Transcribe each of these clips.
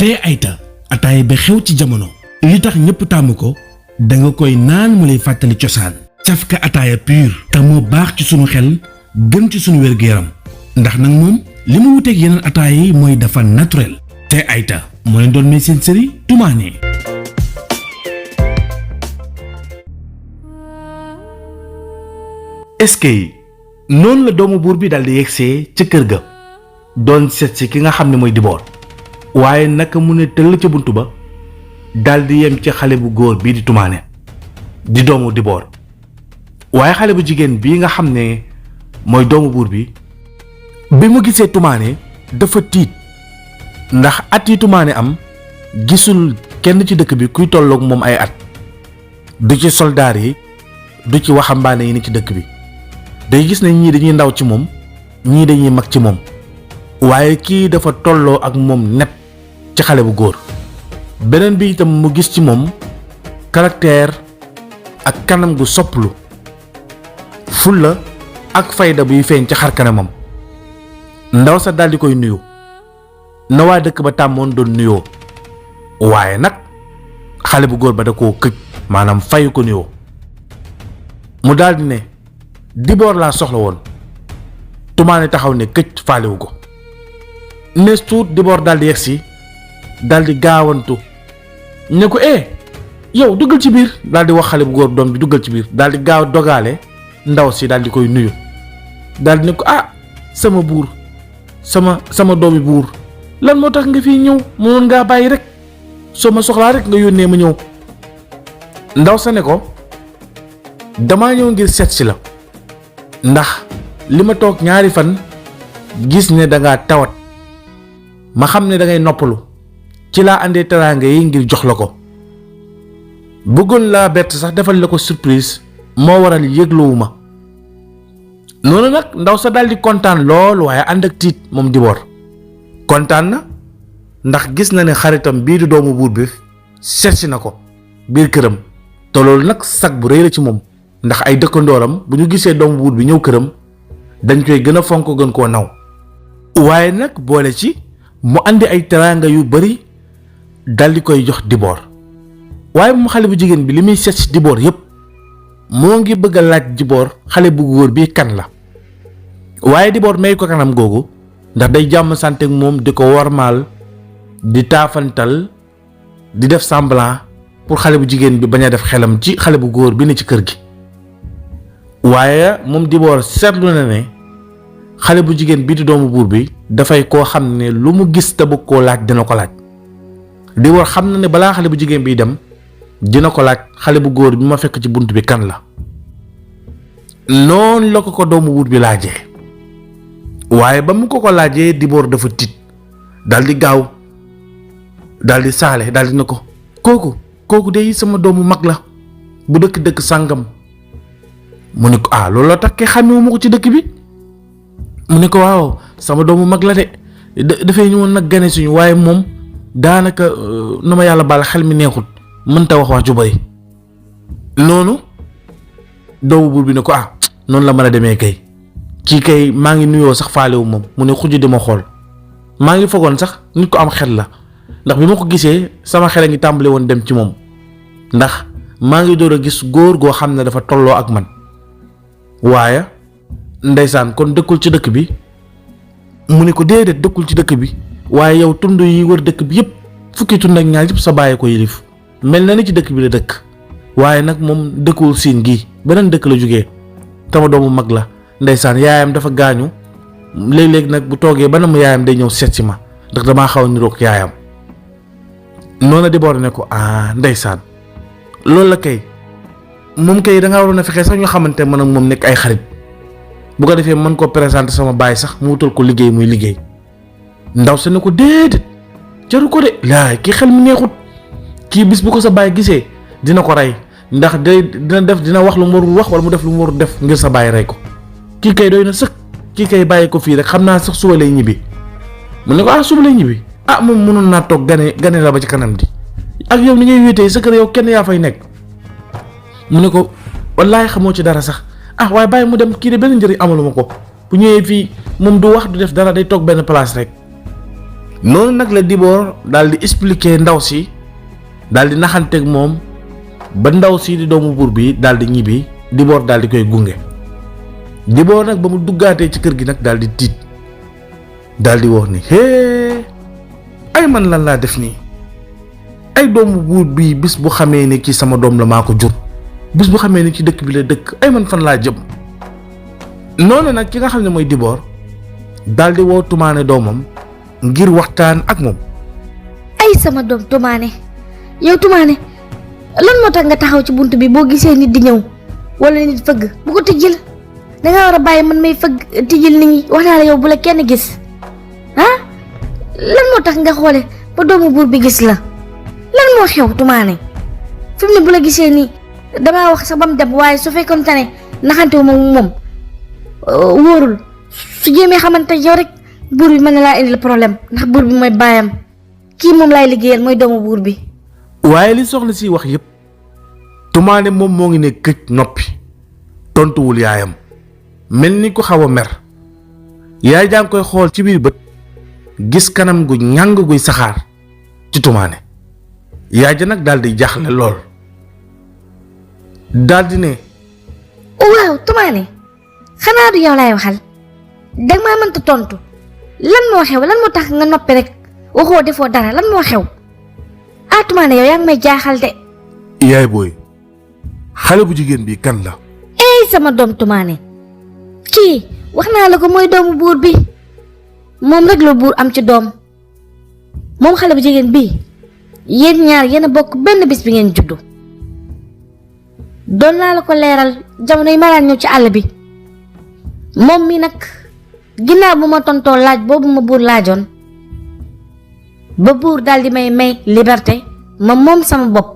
tey ayta ataaya ba xew ci jamono li tax ñëpp tàmm ko da nga koy naan mu lay fàttali cosaan cafka ataaya pur te moo baax ci sunu xel gën ci sunu wér-gu-yaram ndax nag moom li mu wuteeg yeneen ataaya yi mooy dafa naturel tey ayta moo leen doon may seen série Toumane. est-ce que noonu la doomu buur bi daal di yegsee ca kër ga doon seet si ki nga xam ne mooy Dibor waaye naka mu ne tëll ca buntu ba daal di yem ci xale bu góor bii di Toumane di doomu Dibor waaye xale bu jigéen bii nga xam ne mooy doomu buur bi mu gisee Toumane dafa tiit ndax at yi Toumane am gisul kenn ci dëkk bi kuy tolloog moom ay at du ci soldaar yi du ci waxambaane yi ni ci dëkk bi day gis ne ñii dañuy ndaw ci moom ñii dañuy mag ci moom waaye kii dafa tolloo ak moom nepp ci xale bu góor beneen bi itam mu gis ci moom caractère ak kanam gu sopplu fulla ak fayda buy feeñ ci xar kanamam ndaw sa daldi koy nuyu na waa dëkk ba tàmmoon doon nuyoo waaye nag xale bu góor ba da koo këj maanaam fayu ko nuyoo mu daldi ne Dibor laa soxla woon Toumane taxaw ne këj faalewu ko nees tuut Dibor daldi yegsi daldi gaawantu ne ko yow duggal ci biir daldi wax xale bu góor doom bi duggal ci biir daldi gaaw dogaale ndaw si daldi koy nuyu daldi ne ko sama buur sama doomi buur lan moo tax nga fii ñëw mënoon ngaa bàyyi rek soo ma soxlaa rek nga yónnee ma ñëw ndaw sa ne ko damaa ñëw ngir seet si la ndax li ma toog ñaari fan gis ne dangaa tawat ma xam ne dangay noppalu ci laa àndee teraanga yi ngir jox la ko bëggoon laa bett sax defal la ko surprise moo waral yëgluwu ma noonu nag ndaw sa daldi kontaan lool waaye ànd ak tiit moom Dibor kontaan na ndax gis na ne xaritam bii di doomu buur bi seetsi na ko biir këram te loolu nag sag bu rëy la ci moom ndax ay dëkkandooram bu ñu gisee doomu buur bi ñëw këram dañ koy gën a fonk gën koo naw waaye nag boole ci mu andi ay teraanga yu bari daldi koy jox Dibor waaye moom xale bu jigéen bi li muy seet si Dibor yépp moo ngi bëgg a laaj Dibor xale bu góor bi kan la waaye Dibor may ko kanam googu ndax day jàmm sante ak moom di ko wormaal di taafantal di def semblant pour xale bu jigéen bi bañ a def xelam ci xale bu góor bi ne ci kër gi waaye moom Dibor seetlu na ne xale bu jigéen bi di doomu buur bi dafay koo xam ne lu mu gis te bëgg koo laaj dina ko laaj Dibor xam na ne balaa xale bu jigéen bi dem dina ko laaj xale bu góor bi ma fekk ci bunt bi kan la noonu la ko doomu buur bi laajee waaye ba mu ko laajee Dibor dafa tiit daldi gaaw daldi saale daldi na ko kooku de sama doomu mag la bu dëkk sàngam mu ne ko loolu la takkee xàmmewu ko ci dëkk bi mu ne ko waaw sama doomu mag la de dafay ñëwoon nag gane suñu waaye moom daanaka na ma yàlla baal xel mi neexut mënta wax ju bari noonu doomu buur bi ne ko noonu la mën a demee kay kii kay maa ngi nuyoo sax faalewu moom mu ne xujj di ma xool maa ngi fogoon sax nit ko am xel la ndax bi ma ko gisee sama xel a ngi tàmbale woon dem ci moom ndax maa ngi door a gis góor goo xam ne dafa tolloo ak man waaye ndeysaan kon dëkkul ci dëkk bi mu ne ko déedéet dëkkul ci dëkk bi waaye yow tund yi wër dëkk bi yépp fukki tund ak ñaar yépp sa bàyyi ko yilif mel na ni ci dëkk bi la dëkk waaye nag moom dëkkul siin gi beneen dëkk la jógee sama doomu mag la ndeysaan yaayam dafa gaañu léeg-léeg nag bu toogee ba na mu yaayam day ñëw seet si ma ndax damaa xaw a niroog yaayam noonu Dibor ne ko ndeysaan loolu la kay moom kay da nga waroon a fexe sax ñu xamante man ak moom nekk ay xarit bu ko defee mën koo présenter sama baay sax mu wutal ko liggéey muy liggéey ndaw sa ne ko déedéet jaru ko de laay kii xel mi neexut kii bis bu ko sa baay gisee dina ko rey ndax dina wax lu mu warul wax wala mu def lu mu warul def ngir sa baay rey ko kii kay doy na sëkk kii kay bàyyi ko fii rek xam naa sax suba lay ñibbi mu ne ko suba lay ñibbi moom mënoon naa toog gane la ba ci kanam di ak yow ni ngay wéetee sa kër yow kenn yaa fay nekk mu ne ko wallaay xamoo ci dara sax waaye bàyyi mu dem kii de benn njëriñ amaluma ko bu ñëwee fii moom du wax du def dara day toog benn place rek noonu nag la Dibor daal di expliquer ndaw si daal di naxanteeg moom ba ndaw si di doomu buur bi daal di ñibbi Dibor daal di koy gunge. Dibor nag ba mu duggaatee ci kër gi nag daal di tiit daal di wax ni hee ay man lan laa def nii ay doomu buur bi bis bu xamee ne ci sama doom la maa ko jur bis bu xamee ne ci dëkk bi la dëkk ay man fan laa jëm. noonu nag ki nga xam ne mooy Dibor daal di woo Tumaane doomam ngir waxtaan ak moom. ay sama doom Tumaane yow Tumaane lan moo tax nga taxaw ci bunt bi boo gisee nit di ñëw wala nit fëgg bu ko tijjil danga war a bàyyi man may fëgg tijjil nit ñi wax naa la yow bu la kenn gis ah lan moo tax nga xoole ba doomu buur bi gis la lan moo xew Tumaane fi mu ne bu la gisee nii damaa wax sax ba mu dem waaye su fekkoon ne naxante wu ma moom wóorul su jéemee xamante yow rek buur bi mën na laa indil problème ndax buur bi mooy baayam kii moom laay liggéeyal mooy doomu buur bi. waaye li soxna si wax yépp Tumaane moom moo ngi ne këj noppi tontuwul yaayam mel ni ko xaw a mer yaay jaa ngi koy xool ci biir bët gis kanam gu ñàng guy saxaar ci Tumaane yaay ja nag daal di jaaxle lool daal di ne waaw Tumaane xanaa du yow laay waxal danga maa mënta tontu lan moo xew lan moo tax nga noppi rek waxoo defoo dara lan moo xew ah Tumaane yow yaa ngi may jaaxal de. yaay booy xale bu jigéen bi kan la. sama doom Tumaane kii wax naa la ko mooy doomu buur bi moom rek la buur am ci doom moom xale bu jigéen bii yéen ñaar yéen a bokk benn bis bi ngeen juddu doon naa la ko leeral jamono yi ma daan ñëw ci àll bi moom mi nag ginnaaw bu ma tontoo laaj boobu ma buur laajoon ba buur daal di may liberté ma moom sama bopp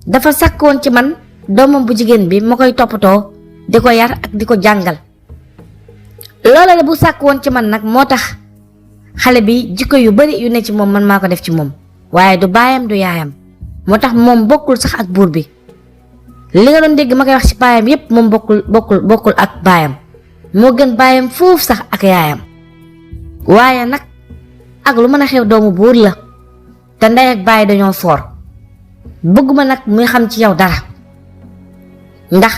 dafa sàkkoon ci man doomam bu jigéen bi ma koy toppatoo di ko yar ak di ko jàngal loola la bu sàkk woon ci man nag moo tax xale bi jikko yu bari yu ne ci moom man maa ko def ci moom waaye du baayam du yaayam moo tax moom bokkul sax ak buur bi li nga doon dégg ma koy wax ci baayam yépp moom bokkul ak baayam moo gën baayam foofu sax ak yaayam waaye nag ak lu mën a xew doomu buur la te ndey ak baay dañoo foor bëgguma nag muy xam ci yow dara ndax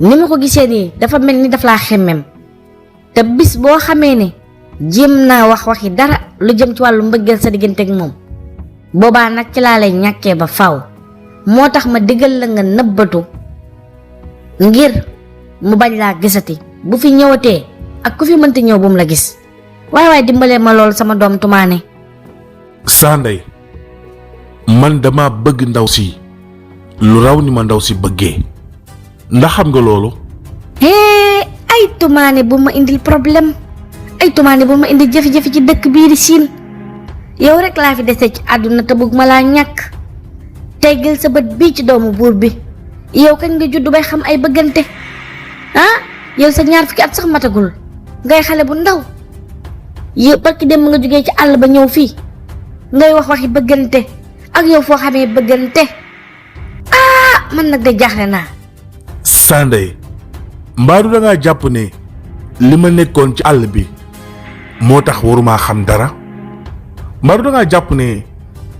ni ma ko gisee nii dafa mel ni daf laa xemmem te bis boo xamee ne jéem naa waxi dara lu jëm ci wàllu mbëggeel sa diggante ak moom boobaa nag ci laa lay ñàkkee ba faaw moo tax ma digal la nga nëbbatu ngir mu bañ laa gisati bu fi ñëwatee ak ku fi mënti ñëw bu mu la gis waaye dimbalee ma lool sama doom Tumaane. saa ndey man dama bëgg ndaw si lu raw ni ma ndaw si bëggee ndax xam nga loolu. ay Tumaane bu ma indil problème ay Tumaane bu ma indil jafe-jafe ci dëkk bii di Siin yow rek laa fi dese ci àdduna te bëgg ma laa ñàkk teggil sa bët bii ci doomu buur bi yow kañ nga judd bay xam ay bëggante yow sa 2 fukki at sax matagul ngay xale bu ndaw yow barki dem nga jógee ci àll ba ñëw fii ngay wax waxi bëggante ak yow foo xamee bëggante man nag de jaaxle naa. Sandey mbaadu da ngaa jàpp ne li ma nekkoon ci àll bi moo tax waruma xam dara mbaadu da ngaa jàpp ne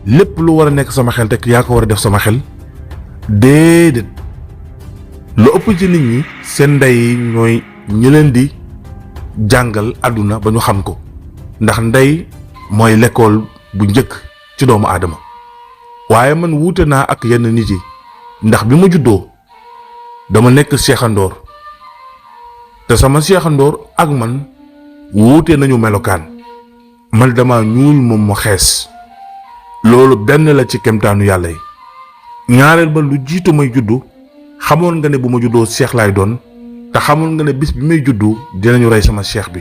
lépp lu war a nekk sama xel rek yaa ko war a def sama xel déedéet lu ëpp ci nit ñi seen ndey yi ñooy ñu leen di jàngal àdduna ba ñu xam ko ndax ndey mooy l'école bu njëkk ci doomu aadama waaye man wuute naa ak yenn nit yi ndax bi ma juddoo dama nekk seexandoor te sama seexandoor ak man wuute nañu melokaan man dama ñuul moom mu xees loolu benn la ci kemtaanu yàlla yi ñaareel ba lu jiitu may juddu xamoon nga ne bu ma juddoo seex laay doon te xamoon nga ne bis bi may juddu dinañu rey sama seex bi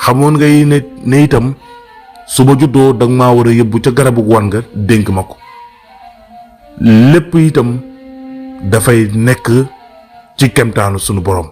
xamoon nga yi ne itam su ma juddoo danga maa war a yóbbu ca garabu wan nga dénk ma ko lépp itam dafay nekk ci kemtaanu sunu borom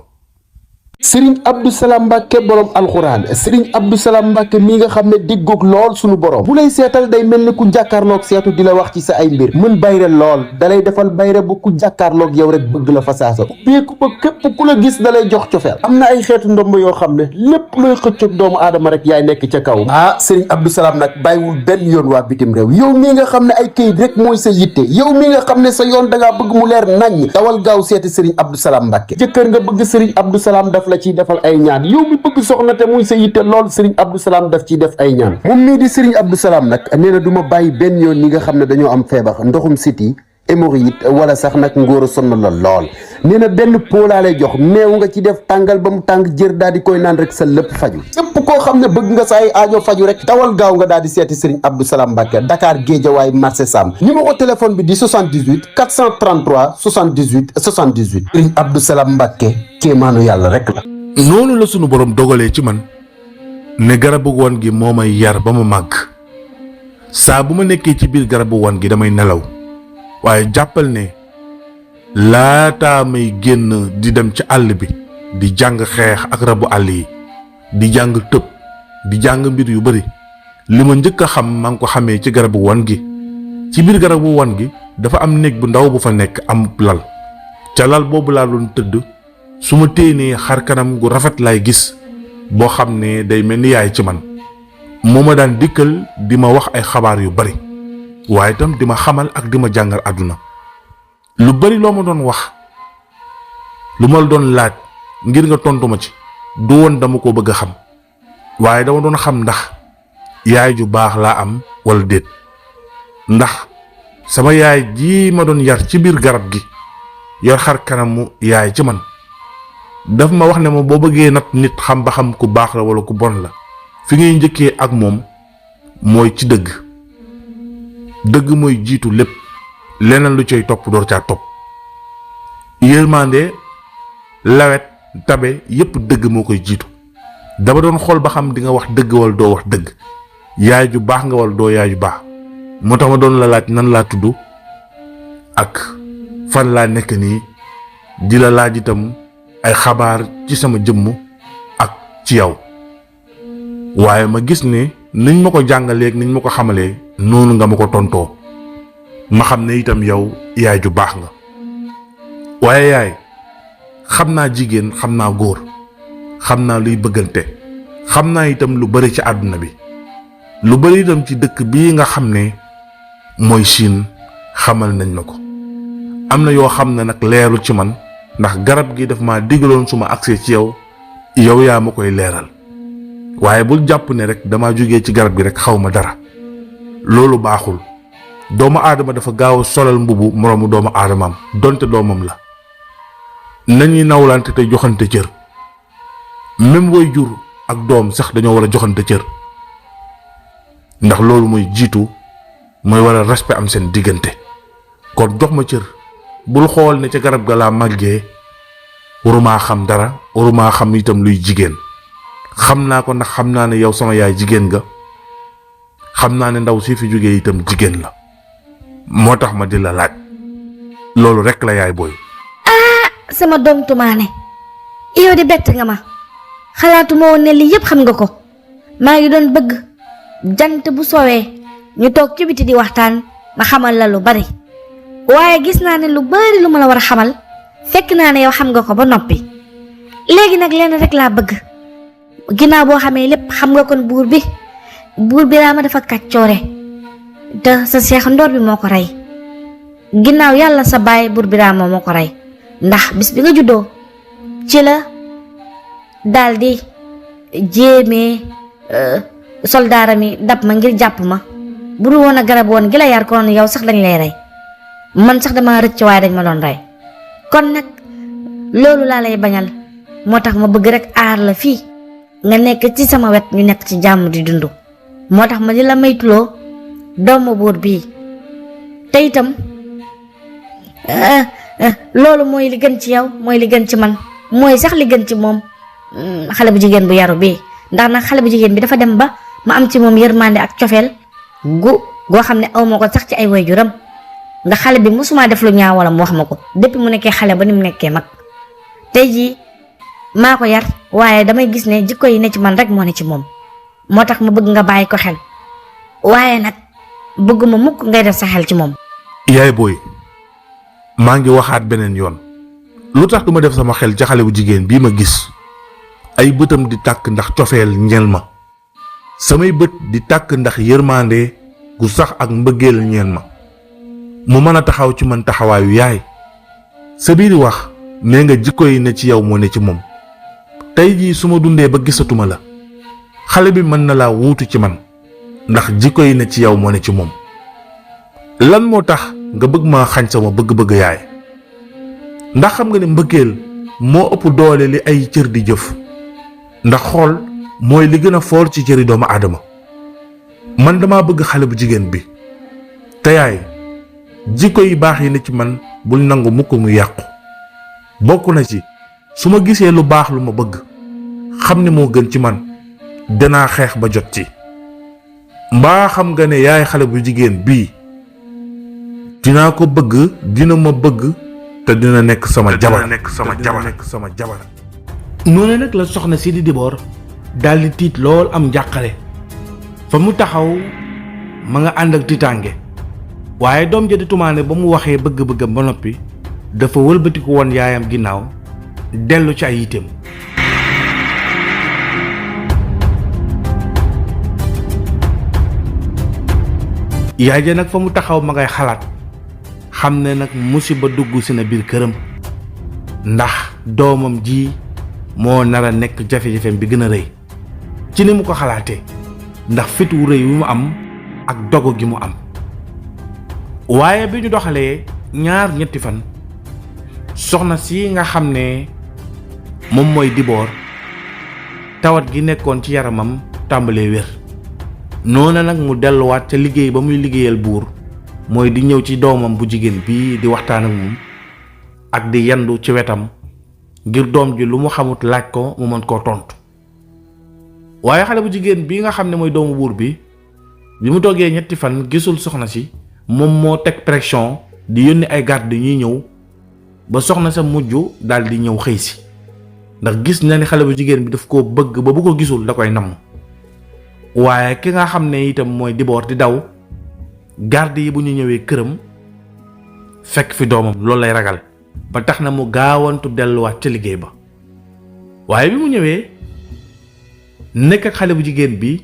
Serigne Abdou Salam Mbacke borom alxuraan Serigne Abdou Salam Mbacke mi nga xam ne diggoog lool sunu borom bu lay seetal day mel ni ku jàkkaarloog seetu di la wax ci sa ay mbir mën bayre lool dalay defal bayre bu ku jàkkaarloog yow rek bëgg la fa saasa ubbeeku ba képp ku la gis dalay jox cofeel am na ay xeetu ndomb yoo xam ne lépp looy xëccoog doomu aadama rek yaay nekk ca kaw Serigne Abdou Salam nag bàyyiwul benn yoon waa bitim réew yow mi nga xam ne ay këyit rek mooy sa yitte yow mi nga xam ne sa yoon dangaa bëgg mu leer naññ dawal gaaw seeti Serigne Abdou Salam Mbacke jëkkër nga bëgg Serigne Abdou Salam daf la ciy defal ay ñaan yow mi bëgg soxna te muy sa yitte lool Serigne Abdou Salam daf ciy def ay ñaan moom mii di Serigne Abdou Salam nag nee na du ma bàyyi benn yoon ñi nga xam ne dañoo am feebar ndoxum siti hémorroïde wala sax nag ngóor a sonn la lool nee na benn pot laa lay jox meew nga ci def tàngal ba mu tàng jër daal di koy naan rek sa lépp faju képp koo xam ne bëgg nga sa ay aajo faju rek dawal gaaw nga daal di seeti Serigne Abdou Salam Mbacke Dakar Guédiawaye marché Sam numéro téléphone bi di 78 433 78 78 Serigne Abdou Salam Mbacke kéemaanu yàlla rek la. noonu la sunu borom dogalee ci man ne garabu wan gi moo may yar ba ma màgg saa bu ma nekkee ci biir garabu wan gi damay nelaw waaye jàppal ne laataa may génn di dem ci àll bi di jàng xeex ak rabu àll yi di jàng tëb di jàng mbir yu bari li ma njëkk a xam maa ngi ko xamee ci garabu wan gi ci biir garabu wan gi dafa am néeg bu ndaw bu fa nekk am lal ca lal boobu laa doon tëdd su ma téenee xar kanam gu rafet laay gis boo xam ne day mel ni yaay ci man moo ma daan dikkal di ma wax ay xabaar yu bari waaye itam di ma xamal ak di ma jàngal àdduna lu bari loo ma doon wax lu ma la doon laaj ngir nga tontu ma ci du woon dama ko bëgg a xam waaye dama doon xam ndax yaay ju baax laa am wala déet ndax sama yaay ji ma doon yar ci biir garab gi yor xar kanamu yaay ci man daf ma wax ne ma boo bëggee nat nit xam ba xam ku baax la wala ku bon la fi ngay njëkkee ak moom mooy ci dëgg dëgg mooy jiitu lépp leneen lu cay topp door caa topp yërmande lawet tabe yépp dëgg moo koy jiitu dama doon xool ba xam di nga wax dëgg wala doo wax dëgg yaay ju baax nga wala doo yaay ju baax moo tax ma doon la laaj nan laa tudd ak fan laa nekk nii di la laaj itam ay xabaar ci sama jëmm ak ci yow waaye ma gis ne niñ ma ko jàngaleeg niñ ma ko xamalee noonu nga ma ko tontoo ma xam ne itam yow yaay ju baax nga waaye yaay xam naa jigéen xam naa góor xam naa luy bëggante xam naa itam lu bari ci àdduna bi lu bari itam ci dëkk bii nga xam ne mooy Chine xamal nañ ma ko am na yoo xam ne nag leerul ci man ndax garab gi daf ma digaloon su ma agsee ci yow yaa ma koy leeral waaye bul jàpp ne rek dama jógee ci garab gi rek xaw ma dara loolu baaxul doomu aadama dafa gaaw a solal mbubu moroomu doomu aadamaam donte doomam la nañuy nawlante te joxante cër même way jur ak doom sax dañoo war a joxante cër ndax loolu mooy jiitu mooy war a respect am seen diggante kon jox ma cër bul xool ne ca garab ga laa màggee warumaa xam dara warumaa xam itam luy jigéen xam naa ko ndax xam naa ne yow sama yaay jigéen nga xam naa ne ndaw si fi jógee itam jigéen la moo tax ma di la laaj loolu rekk la yaay booy. sama doom tumaane yow di bett nga ma xalaatuma woon ne lii yëpp xam nga ko maa ngi doon bëgg jant bu soowee ñu toog ci biti di waxtaan ma xamal la lu bari waaye gis naa ne lu bari lu ma la war a xamal fekk naa ne yow xam nga ko ba noppi léegi nag lenn rek laa bëgg ginnaaw boo xamee lépp xam nga kon buur bi laa ma dafa kàccoore te sa seex ndoor bi moo ko rey ginnaaw yàlla sa baay buur bi laa moo ko rey ndax bis bi nga juddoo ci la daldi jéemee soldaaram yi dab ma ngir jàpp ma bu dul woon a garab woon gi la yar kon yow sax dañ lay rey man sax dama rëcc waaye dañ ma doon rey kon nag loolu laa lay bañal moo tax ma bëgg rek aar la fii nga nekk ci sama wet ñu nekk ci jàmm di dund moo tax ma di la maytuloo doomu buur bii te itam loolu mooy li gën ci yow mooy li gën ci man mooy sax li gën ci moom xale bu jigéen bu yaru bii ndax nag xale bu jigéen bi dafa dem ba ma am ci moom yërmande ak cofeel goo xam ne aw ma ko sax ci ay waajuram ndax xale bi mosuma def lu ñaaw wala mu wax ma ko depuis mu nekkee xale ba ni mu nekkee mag tey jii maa ko yar waaye damay gis ne jikko yi ne ci man rek moo ne ci moom moo tax ma bëgg nga bàyyi ko xel waaye nag bëgguma mukk ngay def sa xel ci moom. yaay booy maa ngi waxaat beneen yoon lu tax duma def sama xel ci xale bu jigéen bii ma gis ay bëtam di tàkk ndax cofeel ñeel ma samay bët di tàkk ndax yërmande gu sax ak mbëggeel ñeel ma mu mën a taxaw ci man taxawaayu yaay sa biir wax nee nga jikko yi ne ci yow moo ne ci moom tey jii su ma dundee ba gisatuma la xale bi mën na laa wuutu ci man ndax jikko yi ne ci yow moo ne ci moom lan moo tax nga bëgg maa xañ sama bëgg-bëgg yaay ndax xam nga ne mbëggeel moo ëpp doole li ay cër di jëf ndax xool mooy li gën a foor ci cëri doomu aadama man dama bëgg xale bu jigéen bi te yaay jikko yi baax yi ne ci man bul nangu mukk mu yàqu bokk na ci su ma gisee lu baax lu ma bëgg xam ne moo gën ci man danaa xeex ba jot ci mbaa xam nga ne yaay xale bu jigéen bii dinaa ko bëgg dina ma bëgg te dina nekk sama jabar noonu nag la soxna si di Dibor daldi tiit lool am njàqare fa mu taxaw ma nga ànd ak tiitaange waaye doom ja di tumaane ba mu waxee bëgg-bëggam ba noppi dafa wëlbatiku woon yaayam ginnaaw dellu ci ay yiteem. yaay ja nag fa mu taxaw ma ngay xalaat xam ne nag musiba dugg si na biir këram ndax doomam ji moo nar a nekk jafe-jafeem bi gën a rëy ci ni mu ko xalaatee ndax fit wu rëy wi mu am ak dogu gi mu am waaye bi ñu doxalee ñetti fan soxna si nga xam ne moom mooy Dibor tawat gi nekkoon ci yaramam tàmbalee wér noona nag mu delluwaat ca liggéey ba muy liggéeyal buur mooy di ñëw ci doomam bu jigéen bii di waxtaan ak moom ak di yendu ci wetam ngir doom ji lu mu xamut laaj ko mu mën koo tontu waaye xale bu jigéen bii nga xam ne mooy doomu buur bi mu toogee ñetti fan gisul soxna si moom moo teg pression di yónni ay garde ñuy ñëw ba soxna sa mujj daal di ñëw xëy si ndax gis na ni xale bu jigéen bi daf koo bëgg ba bu ko gisul da koy namm waaye ki nga xam ne itam mooy Dibor di daw garde yi bu ñu ñëwee këram fekk fi doomam loolu lay ragal ba tax na mu gaawantu delluwaat ca liggéey ba waaye bi mu ñëwee nekk ak xale bu jigéen bi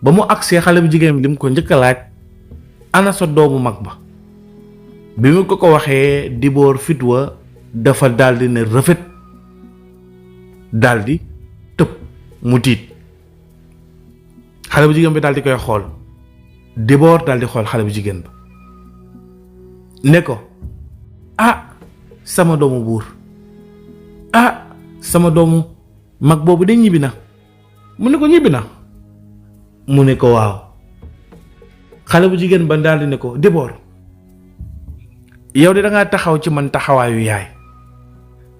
ba mu agsee xale bu jigéen bi li mu ko njëkk a laaj ana sa doomu mag ba bi mu ko waxee Dibor fitwa dafa daldi ne rafet daldi tëb mu tiit xale bu jigéen bi daldi koy xool Dibor daldi xool xale bu jigéen ba ne ko sama doomu buur sama doomu mag boobu de ñibbi na mu ne ko ñibbi na mu ne ko waaw xale bu jigéen ba daldi ne ko Dibor yow de dangaa taxaw ci man taxawaayu yaay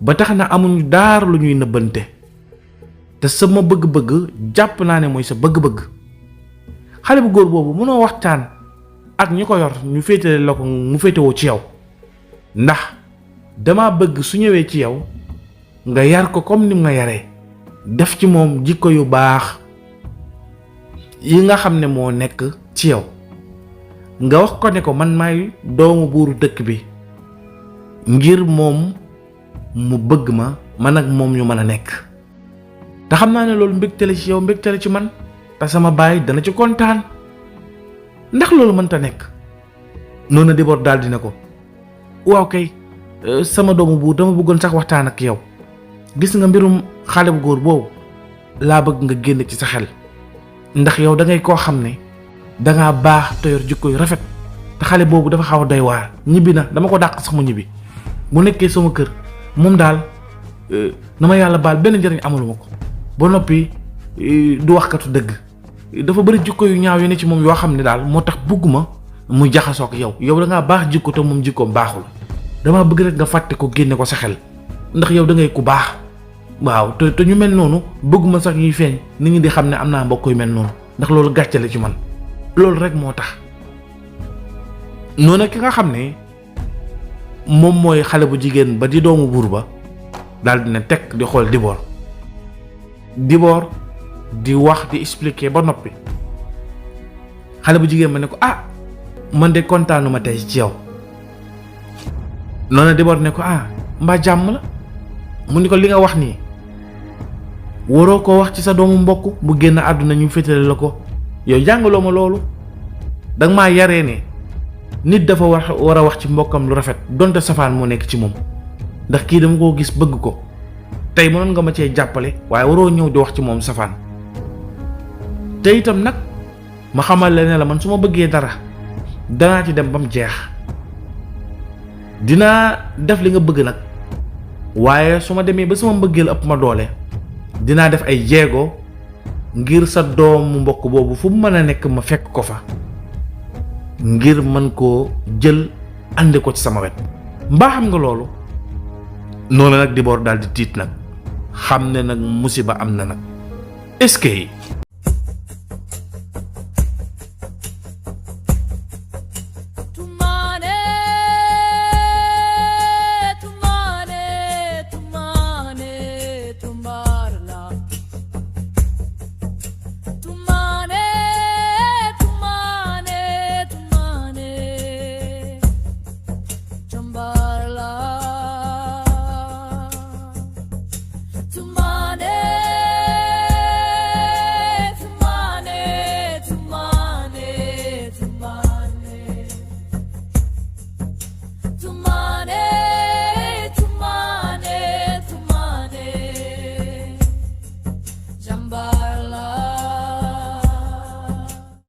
ba tax na amuñu daar lu ñuy nëbbante te sama bëgg-bëgg jàpp naa ne mooy sa bëgg-bëgg xale bu góor boobu mënoo waxtaan ak ñi ko yor ñu féetale la ko mu féetewoo ci yow ndax dama bëgg su ñëwee ci yow nga yar ko comme ni mu nga yaree def ci moom jikko yu baax yi nga xam ne moo nekk ci yow nga wax ko ne ko man maay doomu buuru dëkk bi ngir moom mu bëgg ma man ak moom ñu mën a nekk te xam naa ne loolu mbégte la ci yow mbégte la ci man te sama baay dana ci kontaan ndax loolu mënta nekk noonu Dibor daal dina ko waaw kay sama doomu buur dama bëggoon sax waxtaan ak yow gis nga mbirum xale bu góor boobu laa bëgg nga génn ci sa xel ndax yow da ngay koo xam ne dangaa baax te yor jikko yu rafet te xale boobu dafa xaw a doy waar ñibbi na dama ko dàq sax mu ñibbi bu nekkee sama kër moom daal na ma yàlla baal benn njëriñ amaluma ko ba noppi du waxkatu dëgg dafa bëri jikko yu ñaaw yu ne ci moom yoo xam ne daal moo tax bëgguma muy jaxasoo ak yow dangaa baax jikko te moom jikkoom baaxul dama bëgg rek nga fàtte ko génne ko sa xel ndax yow da ngay ku baax waaw te ñu mel noonu bëgguma sax ñuy feeñ nit ñi di xam ne am naa mbokk yu mel noonu ndax loolu gàcce la ci man loolu rek moo tax noonu ki nga xam ne moom mooy xale bu jigéen ba di doomu buur ba daal di ne tekk di xool Dibor di wax di expliquer ba noppi xale bu jigéen ma ne ko man de kontaanuma tey ci yow. noonu Dibor ne ko mbaa jàmm la. mu ni ko li nga wax nii waroo ko wax ci sa doomu mbokk bu génn àdduna ñu féetale la ko. yow jàngaloo ma loolu danga maa yaree ne nit dafa war a wax ci mbokkam lu rafet donte safaan moo nekk ci moom ndax kii dama koo gis bëgg ko tey mënoon nga ma cee jàppale waaye waroo ñëw di wax ci moom safaan. te itam nag ma xamal la ne la man su ma bëggee dara danaa ci dem ba mu jeex dinaa def li nga bëgg nag waaye su ma demee ba sama mbëggeel ëpp ma doole dinaa def ay jéego ngir sa doomu mbokk boobu fu mu mën a nekk ma fekk ko fa ngir mën koo jël andi ko ci sama wet. mbaa xam nga loolu. noonu nag Dibor daal di tiit nag xam ne nag musiba am na nag. est-ce que